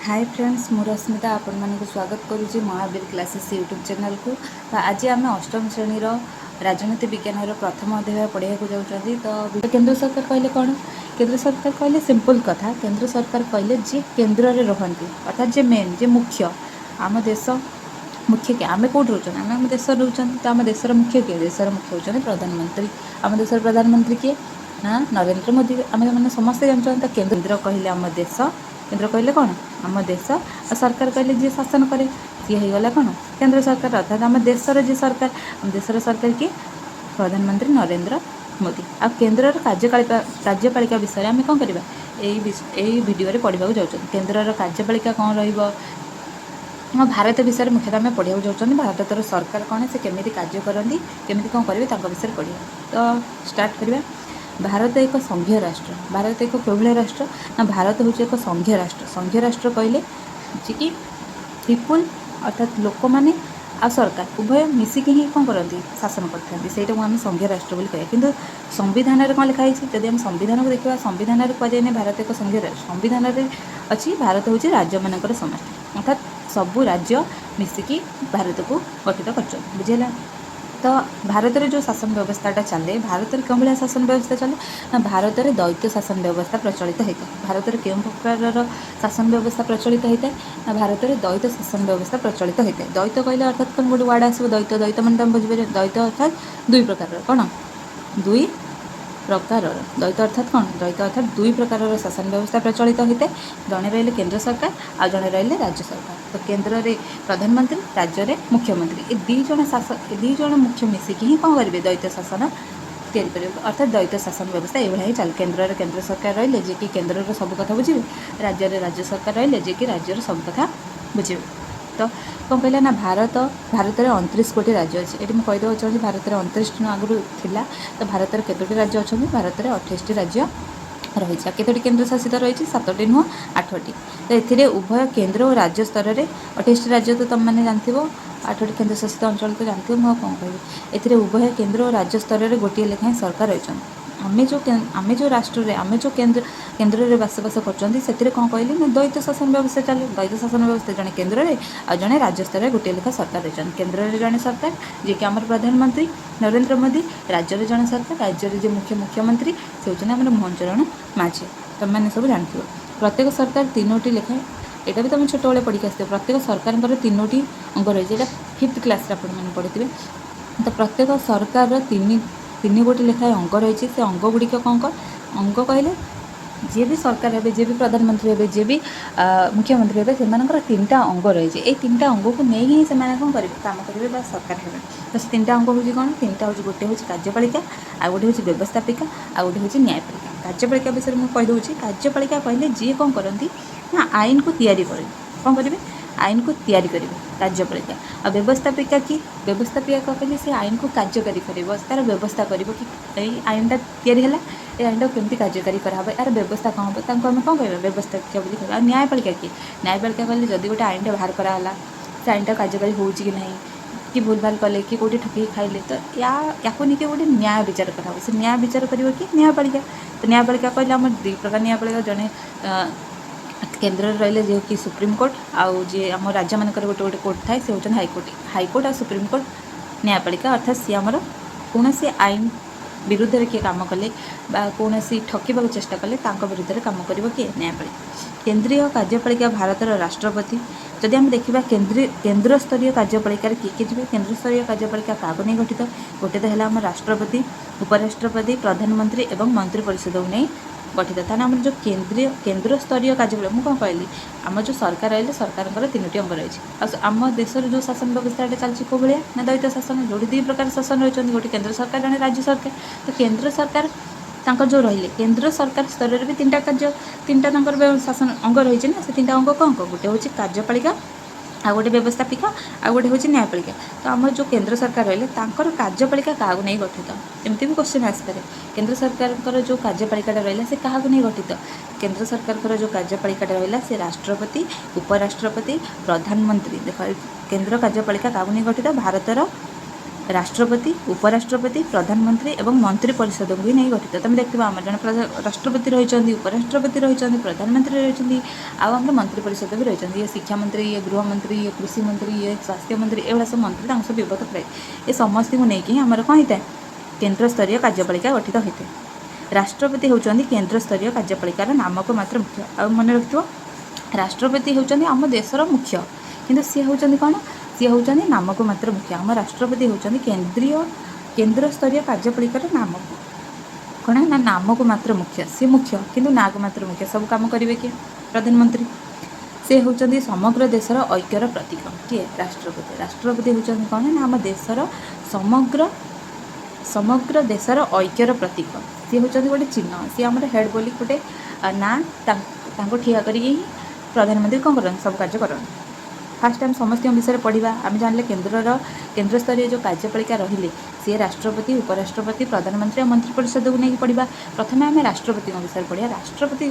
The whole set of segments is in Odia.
ହାଏ ଫ୍ରେଣ୍ଡସ୍, ମୁଁ ରଶ୍ମିତା ଆପଣମାନଙ୍କୁ ସ୍ୱାଗତ କରୁଛି ମହାବୀର କ୍ଲାସେସ୍ ୟୁଟ୍ୟୁବ୍ ଚ୍ୟାନେଲ୍କୁ। ତ ଆଜି ଆମେ ଅଷ୍ଟମ ଶ୍ରେଣୀର ରାଜନୀତି ବିଜ୍ଞାନର ପ୍ରଥମ ଅଧ୍ୟାୟ ପଢ଼ିବାକୁ ଯାଉଛନ୍ତି। ତ କେନ୍ଦ୍ର ସରକାର କହିଲେ କ'ଣ? କେନ୍ଦ୍ର ସରକାର କହିଲେ ସିମ୍ପଲ୍ କଥା। କେନ୍ଦ୍ର ସରକାର କହିଲେ ଯିଏ କେନ୍ଦ୍ରରେ ରହନ୍ତି, ଅର୍ଥାତ୍ ଯିଏ ମେନ୍, ଯିଏ ମୁଖ୍ୟ। ଆମ ଦେଶ ମୁଖ୍ୟ କିଏ? ଆମେ କେଉଁଠି ରହୁଛନ୍ତି? ଆମେ ଆମ ଦେଶରେ ରହୁଛନ୍ତି। ତ ଆମ ଦେଶର ମୁଖ୍ୟ କିଏ? ଦେଶର ମୁଖ୍ୟ ହେଉଛନ୍ତି ପ୍ରଧାନମନ୍ତ୍ରୀ। ଆମ ଦେଶର ପ୍ରଧାନମନ୍ତ୍ରୀ କିଏ ନା ନରେନ୍ଦ୍ର ମୋଦି। ଆମେ ମାନେ ସମସ୍ତେ ଜାଣିଛନ୍ତି। ତ କେନ୍ଦ୍ର କହିଲେ ଆମ ଦେଶ। କେନ୍ଦ୍ର କହିଲେ କ'ଣ? ଆମ ଦେଶ। ଆଉ ସରକାର କହିଲେ ଯିଏ ଶାସନ କରେ, ସିଏ ହେଇଗଲା କ'ଣ? କେନ୍ଦ୍ର ସରକାର। ଅର୍ଥାତ୍ ଆମ ଦେଶର ଯିଏ ସରକାର। ଆମ ଦେଶର ସରକାର କିଏ? ପ୍ରଧାନମନ୍ତ୍ରୀ ନରେନ୍ଦ୍ର ମୋଦି। ଆଉ କେନ୍ଦ୍ରର କାର୍ଯ୍ୟପାଳିକା ବିଷୟରେ ଆମେ କ'ଣ କରିବା? ଏଇ ଭିଡ଼ିଓରେ ପଢ଼ିବାକୁ ଯାଉଛନ୍ତି। କେନ୍ଦ୍ରର କାର୍ଯ୍ୟପାଳିକା କ'ଣ ରହିବ, ଆମ ଭାରତ ବିଷୟରେ ମୁଖ୍ୟତଃ ଆମେ ପଢ଼ିବାକୁ ଯାଉଛନ୍ତି। ଭାରତର ସରକାର କ'ଣ, ସେ କେମିତି କାର୍ଯ୍ୟ କରନ୍ତି, କେମିତି କ'ଣ କରିବେ, ତାଙ୍କ ବିଷୟରେ ପଢ଼ିବା। ତ ଷ୍ଟାର୍ଟ କରିବା। ଭାରତ ଏକ ସଂଘୀୟ ରାଷ୍ଟ୍ର। ଭାରତ ଏକ କେଉଁ ଭଳିଆ ରାଷ୍ଟ୍ର ନା ଭାରତ ହେଉଛି ଏକ ସଂଘୀୟ ରାଷ୍ଟ୍ର। ସଂଘୀୟ ରାଷ୍ଟ୍ର କହିଲେ ଯେ କି ପିପୁଲ୍, ଅର୍ଥାତ୍ ଲୋକମାନେ ଆଉ ସରକାର ଉଭୟ ମିଶିକି ହିଁ କ'ଣ କରନ୍ତି? ଶାସନ କରିଥାନ୍ତି। ସେଇଟାକୁ ଆମେ ସଂଘୀୟ ରାଷ୍ଟ୍ର ବୋଲି କହିବା। କିନ୍ତୁ ସମ୍ବିଧାନରେ କ'ଣ ଲେଖା ହେଇଛି? ଯଦି ଆମେ ସମ୍ବିଧାନକୁ ଦେଖିବା, ସମ୍ବିଧାନରେ କୁହାଯାଇନି ଭାରତ ଏକ ସଂଘୀୟ ରାଷ୍ଟ୍ର। ସମ୍ବିଧାନରେ ଅଛି ଭାରତ ହେଉଛି ରାଜ୍ୟମାନଙ୍କର ସମଷ୍ଟି, ଅର୍ଥାତ୍ ସବୁ ରାଜ୍ୟ ମିଶିକି ଭାରତକୁ ଗଠିତ କରିଛନ୍ତି। ବୁଝିହେଲା? ତ ଭାରତରେ ଯେଉଁ ଶାସନ ବ୍ୟବସ୍ଥାଟା ଚାଲେ, ଭାରତରେ କେଉଁ ଭଳିଆ ଶାସନ ବ୍ୟବସ୍ଥା ଚାଲେ ନା ଭାରତରେ ଦ୍ୱୈତ ଶାସନ ବ୍ୟବସ୍ଥା ପ୍ରଚଳିତ ହୋଇଥାଏ। ଭାରତରେ କେଉଁ ପ୍ରକାରର ଶାସନ ବ୍ୟବସ୍ଥା ପ୍ରଚଳିତ ହୋଇଥାଏ ନା ଭାରତରେ ଦ୍ୱୈତ ଶାସନ ବ୍ୟବସ୍ଥା ପ୍ରଚଳିତ ହୋଇଥାଏ। ଦ୍ୱୈତ କହିଲେ ଅର୍ଥାତ୍ କ'ଣ? ଗୋଟେ ୱାର୍ଡ଼ ଆସିବ ଦ୍ୱୈତ। ଦ୍ୱୈତ ମାନେ ତମେ ବୁଝିପାରିବ। ଦ୍ୱୈତ ଅର୍ଥାତ୍ ଦୁଇ ପ୍ରକାରର। କ'ଣ? ଦୁଇ ପ୍ରକାରର। ଦ୍ୱୈତ ଅର୍ଥାତ୍ କ'ଣ? ଦ୍ୱୈତ ଅର୍ଥାତ୍ ଦୁଇ ପ୍ରକାରର ଶାସନ ବ୍ୟବସ୍ଥା ପ୍ରଚଳିତ ହୋଇଥାଏ। ଜଣେ ରହିଲେ କେନ୍ଦ୍ର ସରକାର, ଆଉ ଜଣେ ରହିଲେ ରାଜ୍ୟ ସରକାର। ତ କେନ୍ଦ୍ରରେ ପ୍ରଧାନମନ୍ତ୍ରୀ, ରାଜ୍ୟରେ ମୁଖ୍ୟମନ୍ତ୍ରୀ। ଏ ଦୁଇ ଜଣ ଶାସକ, ଏ ଦୁଇ ଜଣ ମୁଖ୍ୟ ମିଶିକି ହିଁ କ'ଣ କରିବେ? ଦ୍ୱୈତ ଶାସନ ତିଆରି କରିବେ। ଅର୍ଥାତ୍ ଦ୍ୱୈତ ଶାସନ ବ୍ୟବସ୍ଥା ଏଇଭଳିଆ ହିଁ ଚାଲେ। କେନ୍ଦ୍ରରେ କେନ୍ଦ୍ର ସରକାର ରହିଲେ, ଯିଏକି କେନ୍ଦ୍ରର ସବୁ କଥା ବୁଝିବେ। ରାଜ୍ୟରେ ରାଜ୍ୟ ସରକାର ରହିଲେ, ଯିଏକି ରାଜ୍ୟର ସବୁ କଥା ବୁଝିବେ। ତ କ'ଣ କହିଲା ନା ଭାରତରେ 29 ଗୋଟି ରାଜ୍ୟ ଅଛି। ଏଠି ମୁଁ କହିଦେବାକୁ ଚାହୁଁଛି, ଭାରତରେ 29ଟି ଆଗରୁ ଥିଲା। ତ ଭାରତରେ କେତୋଟି ରାଜ୍ୟ ଅଛନ୍ତି? ଭାରତରେ 28ଟି ରାଜ୍ୟ ରହିଛି। ଆଉ କେତୋଟି କେନ୍ଦ୍ରଶାସିତ ରହିଛି? ସାତଟି ନୁହଁ, ଆଠଟି। ତ ଏଥିରେ ଉଭୟ କେନ୍ଦ୍ର ଓ ରାଜ୍ୟ ସ୍ତରରେ, 28ଟି ରାଜ୍ୟ ତ ତୁମେମାନେ ଜାଣିଥିବ, ଆଠଟି କେନ୍ଦ୍ରଶାସିତ ଅଞ୍ଚଳ ତ ଜାଣିଥିବ, ମୁଁ ଆଉ କ'ଣ କହିବି? ଏଥିରେ ଉଭୟ କେନ୍ଦ୍ର ଓ ରାଜ୍ୟ ସ୍ତରରେ ଗୋଟିଏ ଲେଖାଏଁ ସରକାର ରହିଛନ୍ତି। ଆମେ ଯେଉଁ ରାଷ୍ଟ୍ରରେ, ଆମେ ଯେଉଁ କେନ୍ଦ୍ରରେ ବସବାସ କରୁଛନ୍ତି, ସେଥିରେ କ'ଣ କହିଲି ନା ଦ୍ୱୈତ ଶାସନ ବ୍ୟବସ୍ଥା ଚାଲେ। ଦ୍ୱୈତ ଶାସନ ବ୍ୟବସ୍ଥା, ଜଣେ କେନ୍ଦ୍ରରେ ଆଉ ଜଣେ ରାଜ୍ୟ ସ୍ତରରେ ଗୋଟିଏ ଲେଖା ସରକାର ରହିଛନ୍ତି। କେନ୍ଦ୍ରରେ ଜଣେ ସରକାର, ଯିଏକି ଆମର ପ୍ରଧାନମନ୍ତ୍ରୀ ନରେନ୍ଦ୍ର ମୋଦି। ରାଜ୍ୟରେ ଜଣେ ସରକାର, ରାଜ୍ୟରେ ଯିଏ ମୁଖ୍ୟମନ୍ତ୍ରୀ, ସେ ହେଉଛନ୍ତି ଆମର ମୋହନ ଚରଣ ମାଝୀ। ତୁମେମାନେ ସବୁ ଜାଣିଥିବ। ପ୍ରତ୍ୟେକ ସରକାର ତିନୋଟି ଲେଖାଏଁ, ଏଇଟା ବି ତୁମେ ଛୋଟବେଳେ ପଢ଼ିକି ଆସିଥିବ, ପ୍ରତ୍ୟେକ ସରକାରଙ୍କର ତିନୋଟି ଅଙ୍ଗ ରହିଛି। ଏଇଟା ଫିଫ୍ଥ କ୍ଲାସ୍ରେ ଆପଣମାନେ ପଢ଼ିଥିବେ। ତ ପ୍ରତ୍ୟେକ ସରକାରର ତିନି ତିନି ଗୋଟି ଲେଖାଏଁ ଅଙ୍ଗ ରହିଛି। ସେ ଅଙ୍ଗ ଗୁଡ଼ିକ କ'ଣ କ'ଣ? ଅଙ୍ଗ କହିଲେ ଯିଏ ବି ସରକାର ହେବେ, ଯିଏ ବି ପ୍ରଧାନମନ୍ତ୍ରୀ ହେବେ, ଯିଏ ବି ମୁଖ୍ୟମନ୍ତ୍ରୀ ହେବେ, ସେମାନଙ୍କର ତିନିଟା ଅଙ୍ଗ ରହିଛି। ଏଇ ତିନିଟା ଅଙ୍ଗକୁ ନେଇକି ହିଁ ସେମାନେ କ'ଣ କରିବେ? କାମ କରିବେ ବା ସରକାର ହେବେ। ତ ସେ ତିନିଟା ଅଙ୍ଗ ହେଉଛି କ'ଣ? ତିନିଟା ହେଉଛି, ଗୋଟେ ହେଉଛି କାର୍ଯ୍ୟପାଳିକା, ଆଉ ଗୋଟେ ହେଉଛି ବ୍ୟବସ୍ଥାପିକା, ଆଉ ଗୋଟେ ହେଉଛି ନ୍ୟାୟପାଳିକା। କାର୍ଯ୍ୟପାଳିକା ବିଷୟରେ ମୁଁ କହିଦେଉଛି। କାର୍ଯ୍ୟପାଳିକା କହିଲେ ଯିଏ କ'ଣ କରନ୍ତି ନା ଆଇନକୁ ତିଆରି କରିବେ। କ'ଣ କରିବେ? ଆଇନକୁ ତିଆରି କରିବେ କାର୍ଯ୍ୟପାଳିକା। ଆଉ ବ୍ୟବସ୍ଥାପିକା କି? ବ୍ୟବସ୍ଥାପିକା କହିଲେ ସେ ଆଇନକୁ କାର୍ଯ୍ୟକାରୀ କରିବ, ତା'ର ବ୍ୟବସ୍ଥା କରିବ କି ଏଇ ଆଇନଟା ତିଆରି ହେଲା, ଏ ଆଇନଟାକୁ କେମିତି କାର୍ଯ୍ୟକାରୀ କରାହେବ, ଏହାର ବ୍ୟବସ୍ଥା କ'ଣ ହେବ, ତାଙ୍କୁ ଆମେ କ'ଣ କହିବା? ବ୍ୟବସ୍ଥାପିକା ବୋଲି କହିବା। ଆଉ ନ୍ୟାୟପାଳିକା କିଏ? ନ୍ୟାୟପାଳିକା କହିଲେ ଯଦି ଗୋଟେ ଆଇନଟା ବାହାର କରାହେଲା, ସେ ଆଇନଟା କାର୍ଯ୍ୟକାରୀ ହେଉଛି କି ନାହିଁ, କି ଭୁଲ ଭାଲ କଲେ, କି କେଉଁଠି ଠକିକି ଖାଇଲେ, ତ ୟାକୁ ନେଇକି ଗୋଟେ ନ୍ୟାୟ ବିଚାର କରାହେବ। ସେ ନ୍ୟାୟ ବିଚାର କରିବ କି? ନ୍ୟାୟପାଳିକା। ତ ନ୍ୟାୟପାଳିକା କହିଲେ ଆମର ଦୁଇ ପ୍ରକାର ନ୍ୟାୟପାଳିକା। ଜଣେ କେନ୍ଦ୍ରରେ ରହିଲେ, ଯିଏକି ସୁପ୍ରିମକୋର୍ଟ, ଆଉ ଯିଏ ଆମ ରାଜ୍ୟମାନଙ୍କରେ ଗୋଟେ ଗୋଟେ କୋର୍ଟ ଥାଏ, ସେ ହେଉଛନ୍ତି ହାଇକୋର୍ଟ। ହାଇକୋର୍ଟ ଆଉ ସୁପ୍ରିମକୋର୍ଟ ନ୍ୟାୟପାଳିକା। ଅର୍ଥାତ୍ ସିଏ ଆମର କୌଣସି ଆଇନ ବିରୁଦ୍ଧରେ କିଏ କାମ କଲେ ବା କୌଣସି ଠକିବାକୁ ଚେଷ୍ଟା କଲେ, ତାଙ୍କ ବିରୁଦ୍ଧରେ କାମ କରିବ କିଏ? ନ୍ୟାୟପାଳିକା। କେନ୍ଦ୍ରୀୟ କାର୍ଯ୍ୟପାଳିକା ଭାରତର ରାଷ୍ଟ୍ରପତି। ଯଦି ଆମେ ଦେଖିବା, କେନ୍ଦ୍ରସ୍ତରୀୟ କାର୍ଯ୍ୟପାଳିକାରେ କିଏ କିଏ ଯିବେ? କେନ୍ଦ୍ରସ୍ତରୀୟ କାର୍ଯ୍ୟପାଳିକା କାହାକୁ ନେଇ ଗଠିତ? ଗୋଟେ ତ ହେଲା ଆମ ରାଷ୍ଟ୍ରପତି, ଉପରାଷ୍ଟ୍ରପତି, ପ୍ରଧାନମନ୍ତ୍ରୀ ଏବଂ ମନ୍ତ୍ରୀ ପରିଷଦକୁ ନେଇ ଗଠିତ। ତାହେଲେ ଆମର ଯେଉଁ କେନ୍ଦ୍ରସ୍ତରୀୟ କାର୍ଯ୍ୟପାଳିକା, ମୁଁ କ'ଣ କହିଲି? ଆମର ଯେଉଁ ସରକାର ରହିଲେ, ସରକାରଙ୍କର ତିନୋଟି ଅଙ୍ଗ ରହିଛି। ଆଉ ଆମ ଦେଶରେ ଯେଉଁ ଶାସନ ବ୍ୟବସ୍ଥାଟା ଚାଲିଛି କେଉଁ ଭଳିଆ ନା ଦ୍ୱୈତ ଶାସନ, ଯେଉଁଠି ଦୁଇ ପ୍ରକାର ଶାସନ ରହିଛନ୍ତି, ଗୋଟେ କେନ୍ଦ୍ର ସରକାର, ଜଣେ ରାଜ୍ୟ ସରକାର। ତ କେନ୍ଦ୍ର ସରକାର ତାଙ୍କର ଯେଉଁ ରହିଲେ, କେନ୍ଦ୍ର ସରକାର ସ୍ତରରେ ବି ତିନିଟା କାର୍ଯ୍ୟ, ତିନିଟା ତାଙ୍କର ଶାସନ ଅଙ୍ଗ ରହିଛି ନା। ସେ ତିନିଟା ଅଙ୍ଗ କ'ଣ କ'ଣ? ଗୋଟେ ହେଉଛି କାର୍ଯ୍ୟପାଳିକା, ଆଉ ଗୋଟେ ବ୍ୟବସ୍ଥାପିକା, ଆଉ ଗୋଟେ ହେଉଛି ନ୍ୟାୟପାଳିକା। ତ ଆମର ଯେଉଁ କେନ୍ଦ୍ର ସରକାର ରହିଲେ, ତାଙ୍କର କାର୍ଯ୍ୟପାଳିକା କାହାକୁ ନେଇ ଗଠିତ? ଏମିତି ବି କ୍ୱେଶ୍ଚନ୍ ଆସିପାରେ। କେନ୍ଦ୍ର ସରକାରଙ୍କର ଯେଉଁ କାର୍ଯ୍ୟପାଳିକାଟା ରହିଲା, ସେ କାହାକୁ ନେଇ ଗଠିତ? କେନ୍ଦ୍ର ସରକାରଙ୍କର ଯେଉଁ କାର୍ଯ୍ୟପାଳିକାଟା ରହିଲା, ସେ ରାଷ୍ଟ୍ରପତି, ଉପରାଷ୍ଟ୍ରପତି, ପ୍ରଧାନମନ୍ତ୍ରୀ। ଦେଖ, କେନ୍ଦ୍ର କାର୍ଯ୍ୟପାଳିକା କାହାକୁ ନେଇ ଗଠିତ? ଭାରତର ରାଷ୍ଟ୍ରପତି, ଉପରାଷ୍ଟ୍ରପତି, ପ୍ରଧାନମନ୍ତ୍ରୀ ଏବଂ ମନ୍ତ୍ରୀ ପରିଷଦଙ୍କୁ ହିଁ ନେଇ ଗଠିତ। ତୁମେ ଦେଖିଥିବ, ଆମର ଜଣେ ରାଷ୍ଟ୍ରପତି ରହିଛନ୍ତି, ଉପରାଷ୍ଟ୍ରପତି ରହିଛନ୍ତି, ପ୍ରଧାନମନ୍ତ୍ରୀ ରହିଛନ୍ତି ଆଉ ଆମର ମନ୍ତ୍ରୀ ପରିଷଦ ବି ରହିଛନ୍ତି। ଇଏ ଶିକ୍ଷାମନ୍ତ୍ରୀ, ଇଏ ଗୃହମନ୍ତ୍ରୀ, ଇଏ କୃଷିମନ୍ତ୍ରୀ, ଇଏ ସ୍ୱାସ୍ଥ୍ୟମନ୍ତ୍ରୀ, ଏଭଳିଆ ସବୁ ମନ୍ତ୍ରୀ, ତାଙ୍କ ସବୁ ବିଭକ୍ତ କରାଯାଏ। ଏ ସମସ୍ତଙ୍କୁ ନେଇକି ହିଁ ଆମର କ'ଣ ହେଇଥାଏ? କେନ୍ଦ୍ରସ୍ତରୀୟ କାର୍ଯ୍ୟପାଳିକା ଗଠିତ ହୋଇଥାଏ। ରାଷ୍ଟ୍ରପତି ହେଉଛନ୍ତି କେନ୍ଦ୍ରସ୍ତରୀୟ କାର୍ଯ୍ୟପାଳିକାର ନାମକୁ ମାତ୍ର ମୁଖ୍ୟ। ଆଉ ମନେ ରଖିଥିବ, ରାଷ୍ଟ୍ରପତି ହେଉଛନ୍ତି ଆମ ଦେଶର ମୁଖ୍ୟ, କିନ୍ତୁ ସିଏ ହେଉଛନ୍ତି କ'ଣ? ସିଏ ହେଉଛନ୍ତି ନାମକୁ ମାତ୍ର ମୁଖ୍ୟ। ଆମ ରାଷ୍ଟ୍ରପତି ହେଉଛନ୍ତି କେନ୍ଦ୍ରସ୍ତରୀୟ କାର୍ଯ୍ୟପାଳିକାର ନାମକୁ କ'ଣ ନା ନାମକୁ ମାତ୍ର ମୁଖ୍ୟ। ସିଏ ମୁଖ୍ୟ, କିନ୍ତୁ ନାଁକୁ ମାତ୍ର ମୁଖ୍ୟ। ସବୁ କାମ କରିବେ କିଏ? ପ୍ରଧାନମନ୍ତ୍ରୀ। ସେ ହେଉଛନ୍ତି ସମଗ୍ର ଦେଶର ଐକ୍ୟର ପ୍ରତୀକ। କିଏ? ରାଷ୍ଟ୍ରପତି। ରାଷ୍ଟ୍ରପତି ହେଉଛନ୍ତି କ'ଣ ନା ଆମ ଦେଶର ସମଗ୍ର ଦେଶର ଐକ୍ୟର ପ୍ରତୀକ। ସିଏ ହେଉଛନ୍ତି ଗୋଟେ ଚିହ୍ନ। ସିଏ ଆମର ହେଡ଼୍ ବୋଲି ଗୋଟେ ନାଁ। ତାଙ୍କୁ ଠିଆ କରିକି ହିଁ ପ୍ରଧାନମନ୍ତ୍ରୀ କ'ଣ କରନ୍ତି? ସବୁ କାର୍ଯ୍ୟ କରନ୍ତି। ଫାର୍ଷ୍ଟ ଆମେ ସମସ୍ତଙ୍କ ବିଷୟରେ ପଢ଼ିବା। ଆମେ ଜାଣିଲେ କେନ୍ଦ୍ରସ୍ତରୀୟ ଯେଉଁ କାର୍ଯ୍ୟପାଳିକା ରହିଲେ, ସିଏ ରାଷ୍ଟ୍ରପତି, ଉପରାଷ୍ଟ୍ରପତି, ପ୍ରଧାନମନ୍ତ୍ରୀ ଆଉ ମନ୍ତ୍ରୀ ପରିଷଦକୁ ନେଇକି ପଢ଼ିବା। ପ୍ରଥମେ ଆମେ ରାଷ୍ଟ୍ରପତିଙ୍କ ବିଷୟରେ ପଢ଼ିବା। ରାଷ୍ଟ୍ରପତି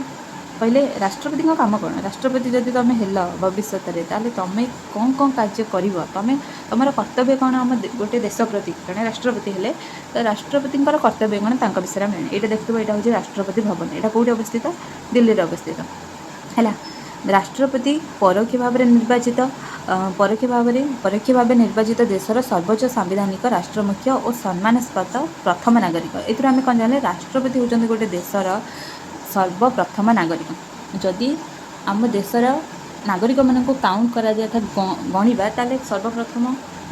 କହିଲେ ରାଷ୍ଟ୍ରପତିଙ୍କ କାମ କ'ଣ? ରାଷ୍ଟ୍ରପତି ଯଦି ତୁମେ ହେଲ ଭବିଷ୍ୟତରେ, ତାହେଲେ ତୁମେ କ'ଣ କ'ଣ କାର୍ଯ୍ୟ କରିବ? ତୁମର କର୍ତ୍ତବ୍ୟ କ'ଣ ଆମ ଗୋଟେ ଦେଶ ପ୍ରତି? ଜଣେ ରାଷ୍ଟ୍ରପତି ହେଲେ ତ ରାଷ୍ଟ୍ରପତିଙ୍କର କର୍ତ୍ତବ୍ୟ କ'ଣ, ତାଙ୍କ ବିଷୟରେ ଆମେ ଜାଣିବା। ଏଇଟା ଦେଖୁଥିବ, ଏଇଟା ହେଉଛି ରାଷ୍ଟ୍ରପତି ଭବନ। ଏଇଟା କେଉଁଠି ଅବସ୍ଥିତ? ଦିଲ୍ଲୀରେ ଅବସ୍ଥିତ। ହେଲା, ରାଷ୍ଟ୍ରପତି ପରୋକ୍ଷ ଭାବରେ ନିର୍ବାଚିତ, ପରୋକ୍ଷ ଭାବେ ନିର୍ବାଚିତ ଦେଶର ସର୍ବୋଚ୍ଚ ସାମ୍ବିଧାନିକ ରାଷ୍ଟ୍ରମୁଖ୍ୟ ଓ ସମ୍ମାନାସ୍ପଦ ପ୍ରଥମ ନାଗରିକ। ଏଥିରୁ ଆମେ କ'ଣ ଜାଣିଲେ? ରାଷ୍ଟ୍ରପତି ହେଉଛନ୍ତି ଗୋଟେ ଦେଶର ସର୍ବପ୍ରଥମ ନାଗରିକ। ଯଦି ଆମ ଦେଶର ନାଗରିକମାନଙ୍କୁ କାଉଣ୍ଟ କରାଯାଏ, ଅର୍ଥାତ୍ ଗଣିବା, ତାହେଲେ ସର୍ବପ୍ରଥମ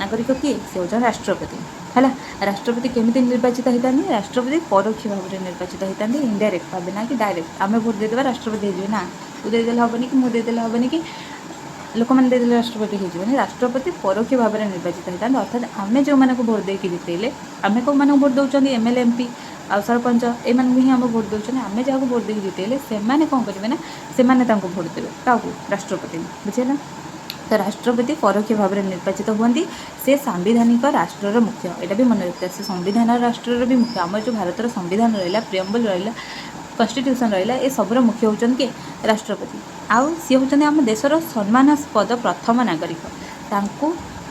ନାଗରିକ କିଏ? ସେ ହେଉଛନ୍ତି ରାଷ୍ଟ୍ରପତି। ହେଲା, ରାଷ୍ଟ୍ରପତି କେମିତି ନିର୍ବାଚିତ ହୋଇଥାନ୍ତି? ରାଷ୍ଟ୍ରପତି ପରୋକ୍ଷ ଭାବରେ ନିର୍ବାଚିତ ହୋଇଥାନ୍ତି, ଇନଡାଇରେକ୍ଟ ଭାବେ, ନା କି ଡାଇରେକ୍ଟ ଆମେ ଭୋଟ ଦେଇଦେବା, ରାଷ୍ଟ୍ରପତି ହେଇଯିବେ। ନା, ତୁ ଦେଇଦେଲେ ହେବନି କି ମୁଁ ଦେଇଦେଲେ ହେବନି କି ଲୋକମାନେ ଦେଇଦେଲେ ରାଷ୍ଟ୍ରପତି ହେଇଯିବେନି। ରାଷ୍ଟ୍ରପତି ପରୋକ୍ଷ ଭାବରେ ନିର୍ବାଚିତ ହୋଇଥାନ୍ତି, ଅର୍ଥାତ୍ ଆମେ ଯେଉଁମାନଙ୍କୁ ଭୋଟ ଦେଇକି ଜିତେଇଲେ। ଆମେ କେଉଁମାନଙ୍କୁ ଭୋଟ ଦେଉଛନ୍ତି? ଏମଏଲଏ, ଏମପି ଆଉ ସରପଞ୍ଚ, ଏମାନଙ୍କୁ ହିଁ ଆମେ ଭୋଟ ଦେଉଛନ୍ତି। ଆମେ ଯାହାକୁ ଭୋଟ ଦେଇକି ଜିତେଇଲେ, ସେମାନେ କ'ଣ କରିବେ ନା ସେମାନେ ତାଙ୍କୁ ଭୋଟ ଦେବେ। କାହାକୁ? ରାଷ୍ଟ୍ରପତିଙ୍କୁ। ବୁଝିହେଲା? ତ ରାଷ୍ଟ୍ରପତି ପରୋକ୍ଷ ଭାବରେ ନିର୍ବାଚିତ ହୁଅନ୍ତି। ସେ ସାମ୍ବିଧାନିକ ରାଷ୍ଟ୍ରର ମୁଖ୍ୟ। ଏଇଟା ବି ମନେ ରଖିଥିବା, ସେ ସମ୍ବିଧାନ ରାଷ୍ଟ୍ରର ବି ମୁଖ୍ୟ। ଆମର ଯେଉଁ ଭାରତର ସମ୍ବିଧାନ ରହିଲା, ପ୍ରିଅମ୍ବଲ ରହିଲା, କନଷ୍ଟିଟ୍ୟୁସନ୍ ରହିଲା, ଏ ସବୁର ମୁଖ୍ୟ ହେଉଛନ୍ତି କିଏ? ରାଷ୍ଟ୍ରପତି। ଆଉ ସିଏ ହେଉଛନ୍ତି ଆମ ଦେଶର ସମ୍ମାନାସ୍ପଦ ପ୍ରଥମ ନାଗରିକ। ତାଙ୍କୁ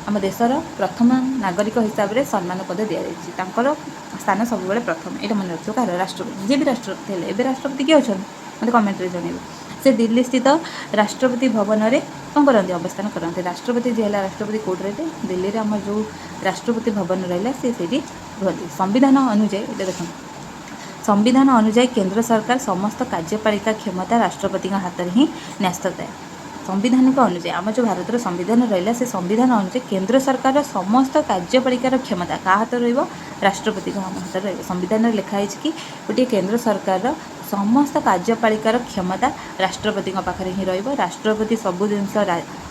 ଆମ ଦେଶର ପ୍ରଥମ ନାଗରିକ ହିସାବରେ ସମ୍ମାନ ପଦ ଦିଆଯାଇଛି। ତାଙ୍କର ସ୍ଥାନ ସବୁବେଳେ ପ୍ରଥମ। ଏଇଟା ମନେ ରଖିଥିବ। କାହାର? ରାଷ୍ଟ୍ରପତି। ଯିଏ ବି ରାଷ୍ଟ୍ରପତି ହେଲେ। ଏବେ ରାଷ୍ଟ୍ରପତି କିଏ ଅଛନ୍ତି, ମୋତେ କମେଣ୍ଟରେ ଜଣାଇବେ। ସେ ଦିଲ୍ଲୀ ସ୍ଥିତ ରାଷ୍ଟ୍ରପତି ଭବନରେ କ'ଣ କରନ୍ତି? ଅବସ୍ଥାନ କରନ୍ତି। ରାଷ୍ଟ୍ରପତି ଯିଏ ହେଲା, ରାଷ୍ଟ୍ରପତି କେଉଁଠି ରହିଲେ? ଦିଲ୍ଲୀରେ ଆମର ଯେଉଁ ରାଷ୍ଟ୍ରପତି ଭବନ ରହିଲା, ସେ ସେଇଠି ରୁହନ୍ତି। ସମ୍ବିଧାନ ଅନୁଯାୟୀ, ଏଇଟା ଦେଖନ୍ତୁ, ସମ୍ବିଧାନ ଅନୁଯାୟୀ କେନ୍ଦ୍ର ସରକାର ସମସ୍ତ କାର୍ଯ୍ୟପାଳିକା କ୍ଷମତା ରାଷ୍ଟ୍ରପତିଙ୍କ ହାତରେ ହିଁ ନ୍ୟସ୍ତ ଥାଏ। ସମ୍ବିଧାନିକ ଅନୁଯାୟୀ, ଆମ ଯେଉଁ ଭାରତର ସମ୍ବିଧାନ ରହିଲା, ସେ ସମ୍ବିଧାନ ଅନୁଯାୟୀ କେନ୍ଦ୍ର ସରକାରର ସମସ୍ତ କାର୍ଯ୍ୟପାଳିକାର କ୍ଷମତା କାହା ହାତରେ ରହିବ? ରାଷ୍ଟ୍ରପତିଙ୍କ ହାତରେ ରହିବ। ସମ୍ବିଧାନରେ ଲେଖା ହେଇଛି କି ଗୋଟିଏ କେନ୍ଦ୍ର ସରକାରର ସମସ୍ତ କାର୍ଯ୍ୟପାଳିକାର କ୍ଷମତା ରାଷ୍ଟ୍ରପତିଙ୍କ ପାଖରେ ହିଁ ରହିବ। ରାଷ୍ଟ୍ରପତି ସବୁ ଜିନିଷ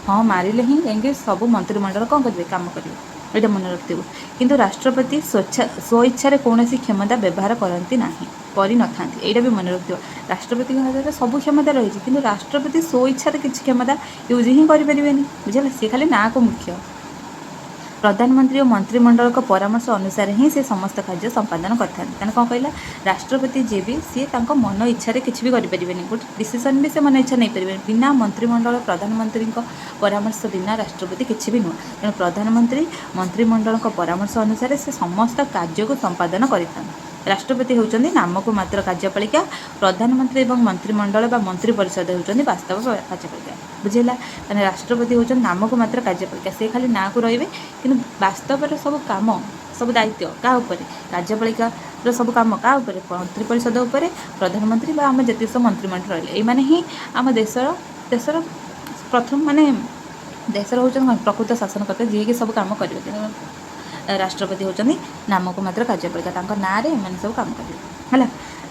ହଁ ମାରିଲେ ହିଁ ଯାଇକି ସବୁ ମନ୍ତ୍ରିମଣ୍ଡଳ କ'ଣ କରିବେ? କାମ କରିବେ। ଏଇଟା ମନେ ରଖିଥିବୁ। କିନ୍ତୁ ରାଷ୍ଟ୍ରପତି ସ୍ୱଇଚ୍ଛାରେ କୌଣସି କ୍ଷମତା ବ୍ୟବହାର କରନ୍ତି ନାହିଁ, କରିନଥାନ୍ତି। ଏଇଟା ବି ମନେ ରଖିଥିବ। ରାଷ୍ଟ୍ରପତିଙ୍କ ହାତରେ ସବୁ କ୍ଷମତା ରହିଛି, କିନ୍ତୁ ରାଷ୍ଟ୍ରପତି ସ୍ୱଇଚ୍ଛାରେ କିଛି କ୍ଷମତା ୟୁଜ୍ ହିଁ କରିପାରିବେନି। ବୁଝିଲା? ସିଏ ଖାଲି ନାଁକୁ ମୁଖ୍ୟ। ପ୍ରଧାନମନ୍ତ୍ରୀ ଓ ମନ୍ତ୍ରିମଣ୍ଡଳଙ୍କ ପରାମର୍ଶ ଅନୁସାରେ ହିଁ ସେ ସମସ୍ତ କାର୍ଯ୍ୟ ସମ୍ପାଦନ କରିଥାନ୍ତି। ତାହେଲେ କ'ଣ କହିଲା? ରାଷ୍ଟ୍ରପତି ଯିଏ ବି, ସିଏ ତାଙ୍କ ମନ ଇଚ୍ଛାରେ କିଛି ବି କରିପାରିବେନି। ଗୋଟେ ଡିସିସନ୍ ବି ସେ ମନ ଇଚ୍ଛା ନେଇପାରିବେନି। ବିନା ମନ୍ତ୍ରିମଣ୍ଡଳ, ପ୍ରଧାନମନ୍ତ୍ରୀଙ୍କ ପରାମର୍ଶ ବିନା ରାଷ୍ଟ୍ରପତି କିଛି ବି ନୁହଁ। ତେଣୁ ପ୍ରଧାନମନ୍ତ୍ରୀ, ମନ୍ତ୍ରିମଣ୍ଡଳଙ୍କ ପରାମର୍ଶ ଅନୁସାରେ ସେ ସମସ୍ତ କାର୍ଯ୍ୟକୁ ସମ୍ପାଦନ କରିଥାନ୍ତି। ରାଷ୍ଟ୍ରପତି ହେଉଛନ୍ତି ନାମକୁ ମାତ୍ର କାର୍ଯ୍ୟପାଳିକା। ପ୍ରଧାନମନ୍ତ୍ରୀ ଏବଂ ମନ୍ତ୍ରିମଣ୍ଡଳ ବା ମନ୍ତ୍ରୀ ପରିଷଦ ହେଉଛନ୍ତି ବାସ୍ତବ କାର୍ଯ୍ୟପାଳିକା। ବୁଝିହେଲା? ମାନେ ରାଷ୍ଟ୍ରପତି ହେଉଛନ୍ତି ନାମକୁ ମାତ୍ର କାର୍ଯ୍ୟପାଳିକା। ସେ ଖାଲି ନାଁକୁ ରହିବେ, କିନ୍ତୁ ବାସ୍ତବରେ ସବୁ କାମ, ସବୁ ଦାୟିତ୍ୱ କାହା ଉପରେ? କାର୍ଯ୍ୟପାଳିକାର ସବୁ କାମ କାହା ଉପରେ? ମନ୍ତ୍ରୀ ପରିଷଦ ଉପରେ, ପ୍ରଧାନମନ୍ତ୍ରୀ ବା ଆମ ଯେତିକି ସବୁ ମନ୍ତ୍ରିମଣ୍ଡଳ ରହିଲେ। ଏଇମାନେ ହିଁ ଆମ ଦେଶର ପ୍ରଥମ, ମାନେ ଦେଶର ହେଉଛନ୍ତି କ'ଣ, ପ୍ରକୃତ ଶାସନକର୍ତ୍ତା, ଯିଏକି ସବୁ କାମ କରିବେ। କିନ୍ତୁ ରାଷ୍ଟ୍ରପତି ହେଉଛନ୍ତି ନାମକୁ ମାତ୍ର କାର୍ଯ୍ୟପାଳିକା। ତାଙ୍କ ନାଁରେ ଏମାନେ ସବୁ କାମ କରିବେ। ହେଲା,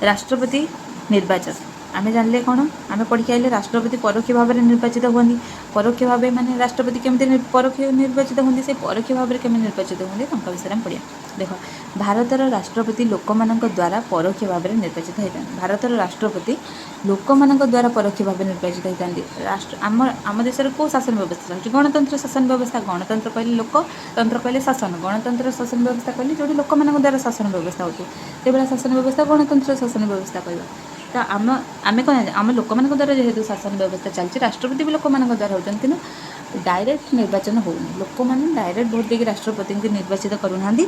ରାଷ୍ଟ୍ରପତି ନିର୍ବାଚନ ଆମେ ଜାଣିଲେ କ'ଣ? ଆମେ ପଢ଼ିକି ଆଇଲେ, ରାଷ୍ଟ୍ରପତି ପରୋକ୍ଷ ଭାବରେ ନିର୍ବାଚିତ ହୁଅନ୍ତି। ପରୋକ୍ଷ ଭାବେ ମାନେ ରାଷ୍ଟ୍ରପତି କେମିତି ପରୋକ୍ଷ ନିର୍ବାଚିତ ହୁଅନ୍ତି? ସେ ପରୋକ୍ଷ ଭାବରେ କେମିତି ନିର୍ବାଚିତ ହୁଅନ୍ତି, ତାଙ୍କ ବିଷୟରେ ଆମେ ପଢ଼ିବା। ଦେଖ, ଭାରତର ରାଷ୍ଟ୍ରପତି ଲୋକମାନଙ୍କ ଦ୍ୱାରା ପରୋକ୍ଷ ଭାବରେ ନିର୍ବାଚିତ ହୋଇଥାନ୍ତି। ଭାରତର ରାଷ୍ଟ୍ରପତି ଲୋକମାନଙ୍କ ଦ୍ୱାରା ପରୋକ୍ଷ ଭାବେ ନିର୍ବାଚିତ ହୋଇଥାନ୍ତି। ରାଷ୍ଟ୍ର ଆମ ଦେଶରେ କେଉଁ ଶାସନ ବ୍ୟବସ୍ଥା ରହିଛି? ଗଣତନ୍ତ୍ର ଶାସନ ବ୍ୟବସ୍ଥା। ଗଣତନ୍ତ୍ର କହିଲେ ଲୋକ, ତନ୍ତ୍ର କହିଲେ ଶାସନ। ଗଣତନ୍ତ୍ର ଶାସନ ବ୍ୟବସ୍ଥା କହିଲେ ଯେଉଁଠି ଲୋକମାନଙ୍କ ଦ୍ୱାରା ଶାସନ ବ୍ୟବସ୍ଥା ହେଉଥିବ, ସେଭଳିଆ ଶାସନ ବ୍ୟବସ୍ଥା ଗଣତନ୍ତ୍ର ଶାସନ ବ୍ୟବସ୍ଥା କହିବା। ତ ଆମେ କ'ଣ, ଆମ ଲୋକମାନଙ୍କ ଦ୍ୱାରା ଯେହେତୁ ଶାସନ ବ୍ୟବସ୍ଥା ଚାଲିଛି, ରାଷ୍ଟ୍ରପତି ବି ଲୋକମାନଙ୍କ ଦ୍ୱାରା ହେଉଛନ୍ତି, କିନ୍ତୁ ଡାଇରେକ୍ଟ ନିର୍ବାଚନ ହେଉନି। ଲୋକମାନେ ଡାଇରେକ୍ଟ ଭୋଟ୍ ଦେଇକି ରାଷ୍ଟ୍ରପତିଙ୍କୁ ନିର୍ବାଚିତ କରୁନାହାନ୍ତି।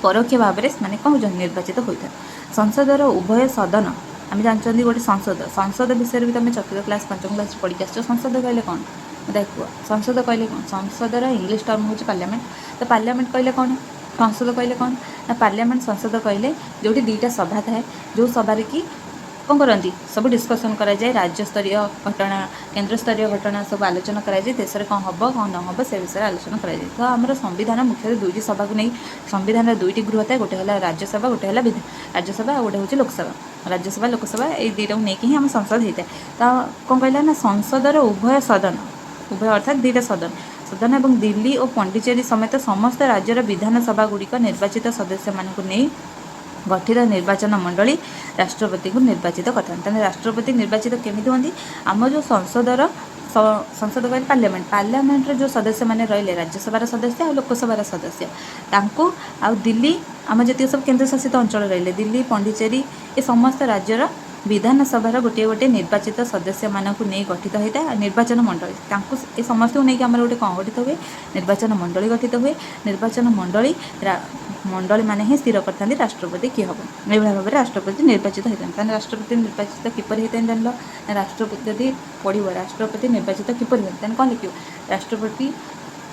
ପରୋକ୍ଷ ଭାବରେ ସେମାନେ କ'ଣ ହେଉଛନ୍ତି? ନିର୍ବାଚିତ ହୋଇଥାନ୍ତି। ସଂସଦର ଉଭୟ ସଦନ, ଆମେ ଜାଣିଛନ୍ତି ଗୋଟେ ସଂସଦ। ସଂସଦ ବିଷୟରେ ବି ତୁମେ ଚତୁର୍ଥ କ୍ଲାସ୍, ପଞ୍ଚମ କ୍ଲାସ୍ରେ ପଢ଼ିକି ଆସିଛ। ସଂସଦ କହିଲେ କ'ଣ ମୋତେ କୁହ। ସଂସଦ କହିଲେ କ'ଣ? ସଂସଦର ଇଂଲିଶ ଟର୍ମ ହେଉଛି ପାର୍ଲାମେଣ୍ଟ। ତ ପାର୍ଲାମେଣ୍ଟ କହିଲେ କ'ଣ? ସଂସଦ କହିଲେ କ'ଣ ନା, ପାର୍ଲାମେଣ୍ଟ, ସଂସଦ କହିଲେ ଯେଉଁଠି ଦୁଇଟା ସଭା ଥାଏ, ଯେଉଁ ସଭାରେ କି କ'ଣ କରନ୍ତି? ସବୁ ଡିସ୍କସନ୍ କରାଯାଏ। ରାଜ୍ୟସ୍ତରୀୟ ଘଟଣା, କେନ୍ଦ୍ରସ୍ତରୀୟ ଘଟଣା ସବୁ ଆଲୋଚନା କରାଯାଏ। ଦେଶରେ କ'ଣ ହେବ, କ'ଣ ନ ହେବ, ସେ ବିଷୟରେ ଆଲୋଚନା କରାଯାଏ। ତ ଆମର ସମ୍ବିଧାନ ମୁଖ୍ୟତଃ ଦୁଇଟି ସଭାକୁ ନେଇ, ସମ୍ବିଧାନର ଦୁଇଟି ଗୃହ ଥାଏ। ଗୋଟେ ହେଲା ରାଜ୍ୟସଭା, ଗୋଟେ ହେଲା ବିଧାନ ରାଜ୍ୟସଭା, ଆଉ ଗୋଟେ ହେଉଛି ଲୋକସଭା। ରାଜ୍ୟସଭା, ଲୋକସଭା, ଏଇ ଦୁଇଟାକୁ ନେଇକି ହିଁ ଆମ ସଂସଦ ହେଇଥାଏ। ତ କ'ଣ କହିଲା ନା, ସଂସଦର ଉଭୟ ସଦନ, ଉଭୟ ଅର୍ଥାତ୍ ଦୁଇଟା ସଦନ, ସଦନ ଏବଂ ଦିଲ୍ଲୀ ଓ ପଣ୍ଡିଚେରୀ ସମେତ ସମସ୍ତ ରାଜ୍ୟର ବିଧାନସଭା ଗୁଡ଼ିକ ନିର୍ବାଚିତ ସଦସ୍ୟମାନଙ୍କୁ ନେଇ ଗଠିତ ନିର୍ବାଚନ ମଣ୍ଡଳୀ ରାଷ୍ଟ୍ରପତିଙ୍କୁ ନିର୍ବାଚିତ କରିଥାନ୍ତି। ତାହେଲେ ରାଷ୍ଟ୍ରପତି ନିର୍ବାଚିତ କେମିତି ହୁଅନ୍ତି? ଆମ ଯେଉଁ ସଂସଦର, ସଂସଦ କହିଲେ ପାର୍ଲାମେଣ୍ଟ, ପାର୍ଲାମେଣ୍ଟର ଯେଉଁ ସଦସ୍ୟମାନେ ରହିଲେ, ରାଜ୍ୟସଭାର ସଦସ୍ୟ ଆଉ ଲୋକସଭାର ସଦସ୍ୟ, ତାଙ୍କୁ ଆଉ ଦିଲ୍ଲୀ, ଆମ ଯେତିକି ସବୁ କେନ୍ଦ୍ରଶାସିତ ଅଞ୍ଚଳ ରହିଲେ, ଦିଲ୍ଲୀ, ପଣ୍ଡିଚେରୀ, ଏ ସମସ୍ତ ରାଜ୍ୟର ବିଧାନସଭାର ଗୋଟିଏ ଗୋଟିଏ ନିର୍ବାଚିତ ସଦସ୍ୟମାନଙ୍କୁ ନେଇ ଗଠିତ ହୋଇଥାଏ ଆଉ ନିର୍ବାଚନ ମଣ୍ଡଳୀ। ତାଙ୍କୁ, ଏ ସମସ୍ତଙ୍କୁ ନେଇକି ଆମର ଗୋଟେ କ'ଣ ଗଠିତ ହୁଏ? ନିର୍ବାଚନ ମଣ୍ଡଳୀ ଗଠିତ ହୁଏ। ନିର୍ବାଚନ ମଣ୍ଡଳୀମାନେ ହିଁ ସ୍ଥିର କରିଥାନ୍ତି ରାଷ୍ଟ୍ରପତି କିଏ ହେବ। ଏଇଭଳିଆ ଭାବରେ ରାଷ୍ଟ୍ରପତି ନିର୍ବାଚିତ ହୋଇଥାନ୍ତି। ତାହେଲେ ରାଷ୍ଟ୍ରପତି ନିର୍ବାଚିତ କିପରି ହୋଇଥାନ୍ତି ଜାଣିଲ ନା? ରାଷ୍ଟ୍ରପତି ଯଦି ପଢ଼ିବ, ରାଷ୍ଟ୍ରପତି ନିର୍ବାଚିତ କିପରି ହୁଅନ୍ତି, ତାହେଲେ କ'ଣ ଲେଖିବ? ରାଷ୍ଟ୍ରପତି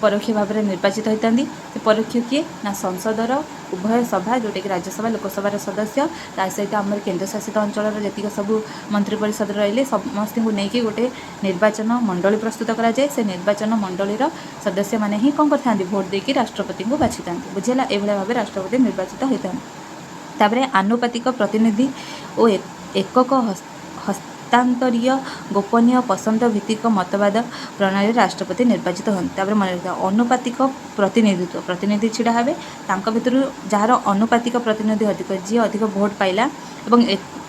ପରୋକ୍ଷ ଭାବରେ ନିର୍ବାଚିତ ହୋଇଥାନ୍ତି। ସେ ପରୋକ୍ଷ କିଏ ନା, ସଂସଦର ଉଭୟ ସଭା, ଯେଉଁଟାକି ରାଜ୍ୟସଭା, ଲୋକସଭାର ସଦସ୍ୟ, ତା ସହିତ ଆମର କେନ୍ଦ୍ରଶାସିତ ଅଞ୍ଚଳର ଯେତିକି ସବୁ ମନ୍ତ୍ରୀ ପରିଷଦ ରହିଲେ, ସମସ୍ତଙ୍କୁ ନେଇକି ଗୋଟେ ନିର୍ବାଚନ ମଣ୍ଡଳୀ ପ୍ରସ୍ତୁତ କରାଯାଏ। ସେ ନିର୍ବାଚନ ମଣ୍ଡଳୀର ସଦସ୍ୟମାନେ ହିଁ କ'ଣ କରିଥାନ୍ତି? ଭୋଟ୍ ଦେଇକି ରାଷ୍ଟ୍ରପତିଙ୍କୁ ବାଛିଥାନ୍ତି। ବୁଝିହେଲା? ଏଇଭଳିଆ ଭାବେ ରାଷ୍ଟ୍ରପତି ନିର୍ବାଚିତ ହୋଇଥାନ୍ତି। ତାପରେ ଆନୁପାତିକ ପ୍ରତିନିଧି ଓ ଏକକ ହସ୍ତାନ୍ତରୀୟ ଗୋପନୀୟ ପସନ୍ଦ ଭିତ୍ତିକ ମତବାଦ ପ୍ରଣାଳୀରେ ରାଷ୍ଟ୍ରପତି ନିର୍ବାଚିତ ହୁଅନ୍ତି। ତାପରେ ମନେ ରଖିବା, ଅନୁପାତିକ ପ୍ରତିନିଧିତ୍ୱ। ପ୍ରତିନିଧି ଛିଡ଼ା ହେବେ, ତାଙ୍କ ଭିତରୁ ଯାହାର ଅନୁପାତିକ ପ୍ରତିନିଧି ଅଧିକ, ଯିଏ ଅଧିକ ଭୋଟ୍ ପାଇଲା, ଏବଂ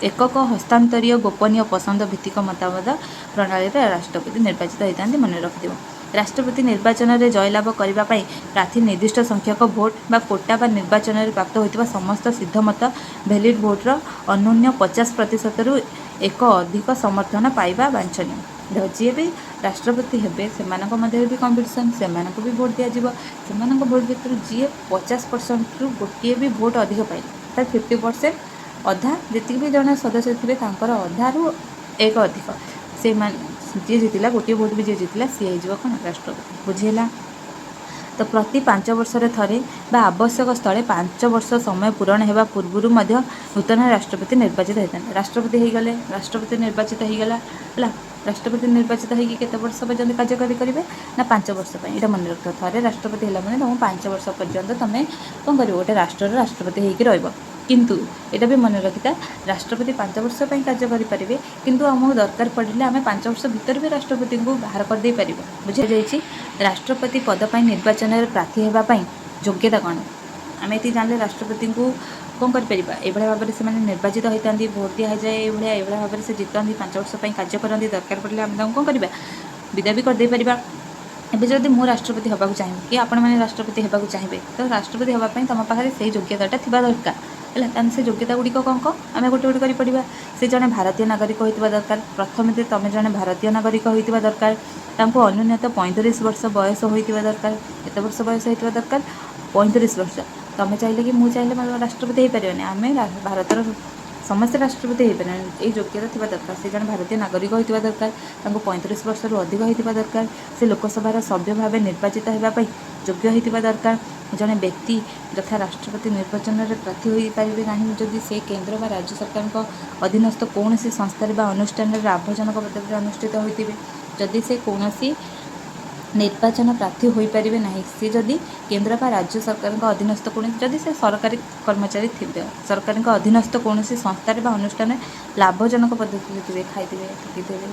ଏକକ ହସ୍ତାନ୍ତରୀୟ ଗୋପନୀୟ ପସନ୍ଦ ଭିତ୍ତିକ ମତବାଦ ପ୍ରଣାଳୀରେ ରାଷ୍ଟ୍ରପତି ନିର୍ବାଚିତ ହୋଇଥାନ୍ତି। ମନେ ରଖିଥିବ। ରାଷ୍ଟ୍ରପତି ନିର୍ବାଚନରେ ଜୟଲାଭ କରିବା ପାଇଁ ପ୍ରାର୍ଥୀ ନିର୍ଦ୍ଦିଷ୍ଟ ସଂଖ୍ୟକ ଭୋଟ୍ ବା କୋଟା ବା ନିର୍ବାଚନରେ ପ୍ରାପ୍ତ ହୋଇଥିବା ସମସ୍ତ ସିଦ୍ଧମତ, ଭ୍ୟାଲିଡ୍ ଭୋଟ୍ର ଅନ୍ୟୁନ 50 ପ୍ରତିଶତରୁ ଏକ ଅଧିକ ସମର୍ଥନ ପାଇବା ବାଞ୍ଛନୀୟ। ଦେଖ, ଯିଏ ବି ରାଷ୍ଟ୍ରପତି ହେବେ, ସେମାନଙ୍କ ମଧ୍ୟରେ ବି କମ୍ପିଟିସନ୍, ସେମାନଙ୍କୁ ବି ଭୋଟ୍ ଦିଆଯିବ। ସେମାନଙ୍କ ଭୋଟ୍ ଭିତରୁ ଯିଏ 50 ପରସେଣ୍ଟରୁ ଗୋଟିଏ ବି ଭୋଟ୍ ଅଧିକ ପାଇଲେ, ଅର୍ଥାତ୍ 50%, ଅଧା, ଯେତିକି ବି ଜଣେ ସଦସ୍ୟ ଥିବେ ତାଙ୍କର ଅଧାରୁ ଏକ ଅଧିକ, ସେମାନେ ଯିଏ ଜିତିଲା, ଗୋଟିଏ ଭୋଟ୍ ବି ଯିଏ ଜିତିଲା, ସିଏ ହେଇଯିବ କ'ଣ? ରାଷ୍ଟ୍ରପତି। ବୁଝିହେଲା? ତ ପ୍ରତି 5 ବର୍ଷରେ ଥରେ ବା ଆବଶ୍ୟକ ସ୍ଥଳେ 5 ବର୍ଷ ସମୟ ପୂରଣ ହେବା ପୂର୍ବରୁ ମଧ୍ୟ ନୂତନ ରାଷ୍ଟ୍ରପତି ନିର୍ବାଚିତ ହୋଇଥାନ୍ତି। ରାଷ୍ଟ୍ରପତି ହେଇଗଲେ, ରାଷ୍ଟ୍ରପତି ନିର୍ବାଚିତ ହେଇଗଲା, ହେଲା। ରାଷ୍ଟ୍ରପତି ନିର୍ବାଚିତ ହେଇକି କେତେ ବର୍ଷ ପର୍ଯ୍ୟନ୍ତ କାର୍ଯ୍ୟକାରୀ କରିବେ ନା, 5 ବର୍ଷ ପାଇଁ। ଏଇଟା ମନେ ରଖିଥିବ। ଥରେ ରାଷ୍ଟ୍ରପତି ହେଲା ମାନେ ତୁମକୁ 5 ବର୍ଷ ପର୍ଯ୍ୟନ୍ତ ତୁମେ କ'ଣ କରିବ? ଗୋଟେ ରାଷ୍ଟ୍ରର ରାଷ୍ଟ୍ରପତି ହେଇକି ରହିବ। କିନ୍ତୁ ଏଇଟା ବି ମନେ ରଖିଥା, ରାଷ୍ଟ୍ରପତି 5 ବର୍ଷ ପାଇଁ କାର୍ଯ୍ୟ କରିପାରିବେ, କିନ୍ତୁ ଆମକୁ ଦରକାର ପଡ଼ିଲେ ଆମେ 5 ବର୍ଷ ଭିତରେ ବି ରାଷ୍ଟ୍ରପତିଙ୍କୁ ବାହାର କରିଦେଇ ପାରିବା। ବୁଝାଯାଇଛି? ରାଷ୍ଟ୍ରପତି ପଦ ପାଇଁ ନିର୍ବାଚନରେ ପ୍ରାର୍ଥୀ ହେବା ପାଇଁ ଯୋଗ୍ୟତା କ'ଣ? ଆମେ ଏତିକି ଜାଣିଲେ ରାଷ୍ଟ୍ରପତିଙ୍କୁ କ'ଣ କରିପାରିବା? ଏଇଭଳିଆ ଭାବରେ ସେମାନେ ନିର୍ବାଚିତ ହୋଇଥାନ୍ତି, ଭୋଟ୍ ଦିଆଯାଏ, ଏଇଭଳିଆ ଏଇଭଳିଆ ଭାବରେ ସେ ଜିତନ୍ତି, 5 ବର୍ଷ ପାଇଁ କାର୍ଯ୍ୟ କରନ୍ତି। ଦରକାର ପଡ଼ିଲେ ଆମେ ତାଙ୍କୁ କ'ଣ କରିବା? ବିଦା ବି କରିଦେଇପାରିବା। ଏବେ ଯଦି ମୁଁ ରାଷ୍ଟ୍ରପତି ହେବାକୁ ଚାହିଁବି କି ଆପଣମାନେ ରାଷ୍ଟ୍ରପତି ହେବାକୁ ଚାହିଁବେ, ତ ରାଷ୍ଟ୍ରପତି ହେବା ପାଇଁ ତୁମ ପାଖରେ ସେଇ ଯୋଗ୍ୟତାଟା ଥିବା ଦରକାର। ହେଲା? ତାହେଲେ ସେ ଯୋଗ୍ୟତା ଗୁଡ଼ିକ କ'ଣ କ'ଣ, ଆମେ ଗୋଟେ ଗୋଟେ କରି ପଢ଼ିବା। ସେ ଜଣେ ଭାରତୀୟ ନାଗରିକ ହୋଇଥିବା ଦରକାର। ପ୍ରଥମେ ତ ତୁମେ ଜଣେ ଭାରତୀୟ ନାଗରିକ ହୋଇଥିବା ଦରକାର। ତାଙ୍କୁ ଅନ୍ୟୁନତ 35 ବର୍ଷ ବୟସ ହୋଇଥିବା ଦରକାର। କେତେ ବର୍ଷ ବୟସ ହୋଇଥିବା ଦରକାର? 35 ବର୍ଷ। ତୁମେ ଚାହିଁଲେ କି ମୁଁ ଚାହିଁଲେ ରାଷ୍ଟ୍ରପତି ହେଇପାରିବାନି। ଆମେ ଭାରତର ସମସ୍ତେ ରାଷ୍ଟ୍ରପତି ହେଇପାରିବେନି। ଏଇ ଯୋଗ୍ୟତା ଥିବା ଦରକାର। ସେ ଜଣେ ଭାରତୀୟ ନାଗରିକ ହୋଇଥିବା ଦରକାର। ତାଙ୍କୁ 35 ବର୍ଷରୁ ଅଧିକ ହୋଇଥିବା ଦରକାର। ସେ ଲୋକସଭାର ସଭ୍ୟ ଭାବେ ନିର୍ବାଚିତ ହେବା ପାଇଁ ଯୋଗ୍ୟ ହୋଇଥିବା ଦରକାର। ଜଣେ ବ୍ୟକ୍ତି ଯଥା ରାଷ୍ଟ୍ରପତି ନିର୍ବାଚନରେ ପ୍ରାର୍ଥୀ ହୋଇପାରିବେ ନାହିଁ ଯଦି ସେ କେନ୍ଦ୍ର ବା ରାଜ୍ୟ ସରକାରଙ୍କ ଅଧୀନସ୍ଥ କୌଣସି ସଂସ୍ଥାରେ ବା ଅନୁଷ୍ଠାନରେ ଲାଭଜନକ ପଦବୀରେ ଅନୁଷ୍ଠିତ ହୋଇଥିବେ। ଯଦି ସେ କୌଣସି ନିର୍ବାଚନ ପ୍ରାର୍ଥୀ ହୋଇପାରିବେ ନାହିଁ, ସେ ଯଦି କେନ୍ଦ୍ର ବା ରାଜ୍ୟ ସରକାରଙ୍କ ଅଧୀନସ୍ଥ କୌଣସି, ଯଦି ସେ ସରକାରୀ କର୍ମଚାରୀ ଥିବେ, ସରକାରଙ୍କ ଅଧୀନସ୍ଥ କୌଣସି ସଂସ୍ଥାରେ ବା ଅନୁଷ୍ଠାନରେ ଲାଭଜନକ ପଦ୍ଧତିରେ ଥିବେ, ଖାଇଥିବେ, ଠକିଥିବେ।